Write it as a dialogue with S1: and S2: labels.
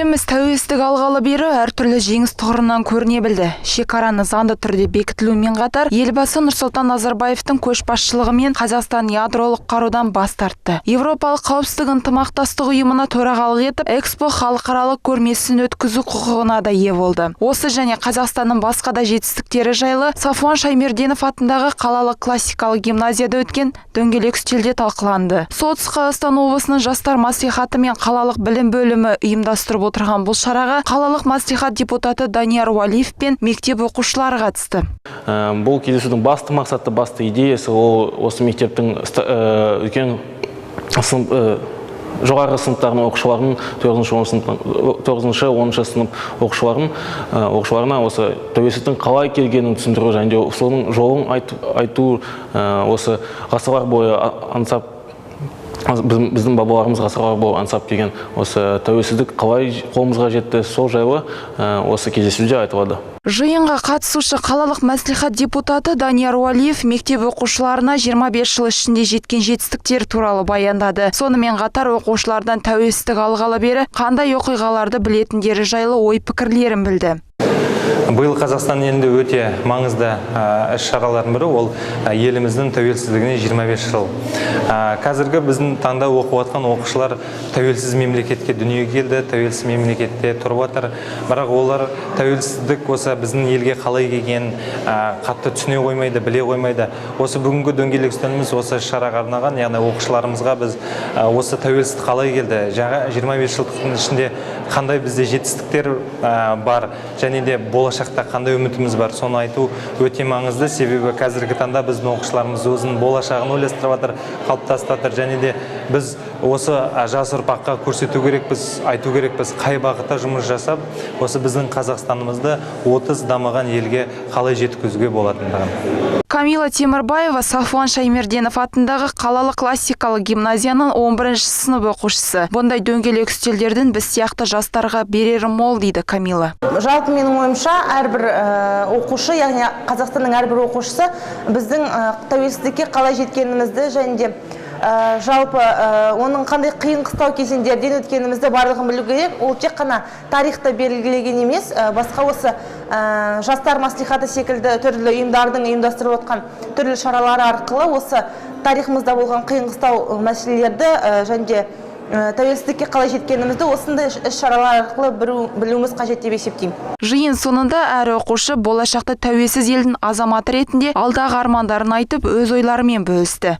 S1: Еліміз тәуелсіздік алғалы бері әртүрлі жеңіс тұғырынан көріне білді. Шекараны заңды түрде бекітілумен қатар, Елбасы Нұрсұлтан Назарбаевтың көшбасшылығымен Қазақстан ядролық қарудан бас тартты. Еуропалық қауіпсіздік ынтымақтастық ұйымына төрағалық етіп, Экспо халықаралық көрмесін өткізу құқығына да ие болды. Осы және Қазақстанның басқа да жетістіктері жайлы Сафуан Шаймерденов атындағы қалалық классикалық гимназияда өткен дөңгелек үстелде талқыланды. Солтүстік Қазақстан облысының жастар мәслихаты мен қалалық білім бөлімі ұйымдастырып отырған бұл шараға қалалық мәслихат депутаты Данияр Уәлиев пен мектеп оқушылары қатысты.
S2: Бұл кездесудің басты мақсаты, басты идеясы ол осы мектептің үлкен сынып, жоғарғы сыныптарының оқушыларының, тоғызыншы, 10-шы сынып оқушыларына осы тәуелсіздіктің қалай келгенін түсіндіру және де соның жолын айту, осы ғасырлар бойы аңсап, біздің бабаларымыз ғасырлар бойы аңсап келген осы тәуелсіздік қалай қолымызға жетті, сол жайлы осы кездесуде айтылады.
S1: Жиынға қатысушы қалалық мәслихат депутаты Данияр Уәлиев мектеп оқушыларына 25 жыл ішінде жеткен жетістіктер туралы баяндады. Сонымен қатар оқушылардан тәуелсіздік алғалы бері қандай оқиғаларды білетіндері жайлы ой пікірлерін білді.
S3: Биыл Қазақстан елінде өте маңызды іс-шаралардың бірі ол еліміздің тәуелсіздігіне 25 жыл. Қазіргі біздің таңда оқып жатқан оқушылар тәуелсіз мемлекетке дүниеге келді, тәуелсіз мемлекетте тұрып жатыр. Бірақ олар тәуелсіздік осы біздің елге қалай келгенін қатты түсіне қоймайды, біле қоймайды. Осы бүгінгі дөңгелек үстеліміз осы іс-шараға арналған, яғни оқушыларымызға біз осы тәуелсіздік қалай келді, жаңа 25 жылдықтың ішінде қандай бізде жетістіктер бар және де болашақта қандай үмітіміз бар, соны айту өте маңызды. Себебі қазіргі таңда біздің оқушыларымыз өзінің болашағын ойластырып жатыр, қалыптасып жатыр, және де біз осы жас ұрпаққа көрсету керекпіз, айту керекпіз, қай бағытта жұмыс жасап, осы біздің Қазақстанымызды 30 дамыған елге қалай жеткізуге болатындығын.
S1: Камила Темірбаева Сафуан Шаймерденов атындағы қалалық классикалық гимназияның 11 сынып оқушысы. Бұндай дөңгелек үстелдердің біз сияқты жастарға берері мол, дейді Камила.
S4: Жалпы, менің ойымша, әрбір оқушы, яғни Қазақстанның әрбір оқушысы біздің тәуелсіздікке қалай жеткенімізді және де жалпы оның қандай қиын қыстау кезеңдерден өткенімізді барлығын білу керек. Ол тек қана тарихта белгілеген емес, басқа осы жастар мәслихаты секілді түрлі ұйымдардың ұйымдастырып отқан түрлі шаралары арқылы осы тарихымызда болған қиын қыстау мәселелерді және де тәуелсіздікке қалай жеткенімізді осындай іс шаралар арқылы білуіміз қажет деп есептеймін.
S1: Жиын соңында әр оқушы болашақта тәуелсіз елдің азаматы ретінде алдағы армандарын айтып, өз ойларымен бөлісті.